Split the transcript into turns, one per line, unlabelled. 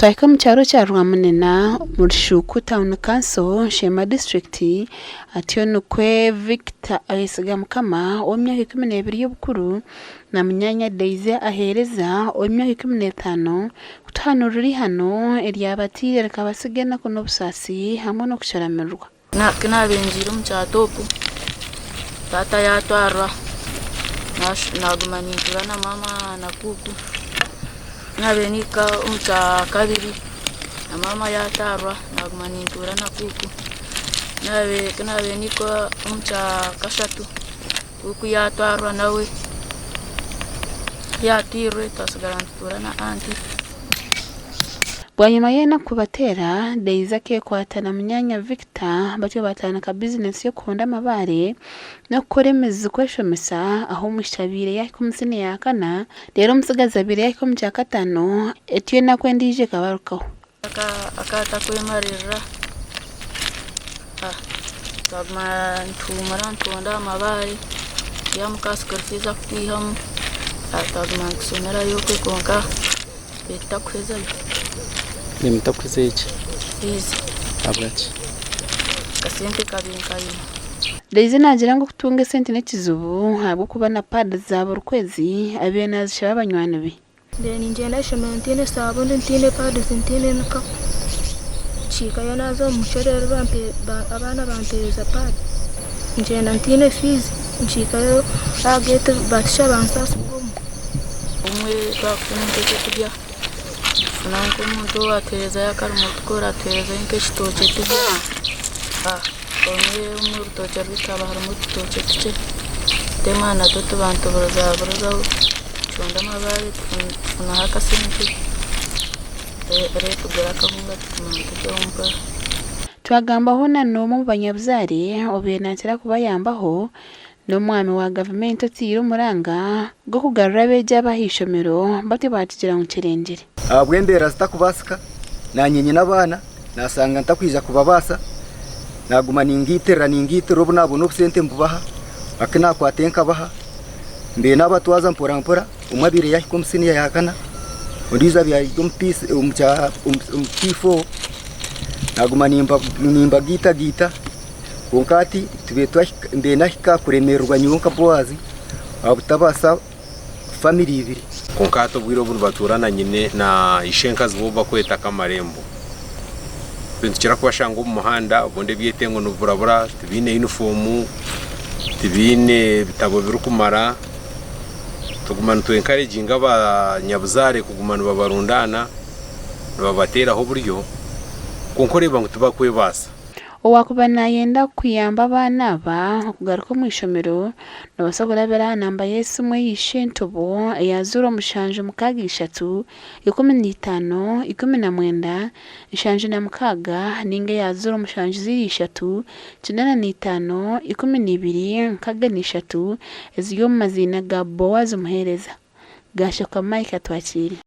Twahika omu kyaro kya Rwamunena omuri Shuuku Town Council, Sheema Disiturikiti, atyo nikwo Victor Ayesigamukama ow'emyaka 12 y'obukuru na munyaanya Daisy Aheereza ow'emyaka 15 kutuhanuurira eihano eryabataire rikabatsiga enaku n'obusaasi hamwe n'okukyaramirwa.
Ku naabaire ngiire omu kya topu, taata yaatwarwa, naaguma nintuura na maama na kuuku. Ku naabaire nihika omu kya kabiri, na maama yaataarwa, naaguma nintuura na kuuku. Ku naabaire nihika omu kya kashatu, kuuku yaatwarwa nawe, ku yaatwirwe twatsigara nitutuura na anti.
Bwanyima y'enaku kubateera, Daisy akeekwata na munyaanya Victor batyo baatandika bizinesi y'okuhonda amabaare n'okukora emizi kweshomesa ahu omwishiki abaire yaahika omu siniya ya kana reero omutsigazi abaire yaahika omu kyakataano etyo enaku endiijo ekabarukaho.
Akaba atakwemariirira, twaguma nituhuumura nituhonda aha mabaare twihamu ka school fees aku twihamu, twaguma nitushomerayo okwe kwonka Tutakuhezayo.
Nimutakuhezayo ki?
Fiizi.
Ahabwaki?
Akasente kabi nkayima.
Daisy naagira ngu okutunga esente n'ekizibu ahabw'okuba na paadi za buri kwezi abaire naazishaba banywani be.
Mbaire ningyenda ah'eishomero ntaine saabuuni, ntaine pads, ntaine nika. Nkihikayo naaza omu mukyerero abaana bampeereza paadi. Ngyenda ntaine fiizi, nkihikayo aha geeti batisha bansaasibwa omwe.
Obumwe twakufuna nk'ekyokurya tufuna nk'omuntu owatuheerezayo akarimo tukora atuheerezayo nk'ekitookye turya. Obumwe omu rutookye rwaitu haba harimu otutookye tukye tutema natwo tuba nituburizaburizaho tushonda amabaare tufunaho akasente reero tugura akahunga tuguma nituryaho mpora.
Twagambaho na n'omwe omu banyabuzaare obaire naakira kubayambaho N'omwami wa gavumenti otaire omuranga gw'okugarura abeegi aba ah'eishomero batyo baatugira ngu kirengire.
Ahabw'embeera zitakubaasika, naanye nyine abaana, naashanga ntakwija kubabaasa, naaguma ningaitirira ningaitirira obu naabona obusente mbubaha, aku naakwata nkabaha, mbaire naabatwaza mpora mpora, omwe abaire yaahika omu siniya ya kana, ondiijo abaire ari omu P4, naaguma nimbagaitagaita. Kwonka hati mbaire nahika kuremererwa nyowe nka Boazi ahabutabaasa famire ibiri.
Kwonka hati obwire obu nibatuura na nyine na ishenkazi bo bakweta Kamarembo. Itwe nitukira kubashanga omu muhanda obundi ebyetengo nibiburabura, tibaine yunifoomu, tibaine bitabo birikumara. Tuguma nitu enkareginga abanyabuzaare kuguma nibabarundaana, nibabateeraho oburyo kwonka oreeba ngu tibakwebaasa.
Owaakuba naayenda kuyamba abaana aba okugaruka omu ishomero, noobaasa kurabira aha namba y'esimu eya Ishentobo eya 0763 15 19 76 nainga eya 0703 85 12 63 eziri omu maziina ga Boaz Muheereza. Gaashoka Mike Atwakiire.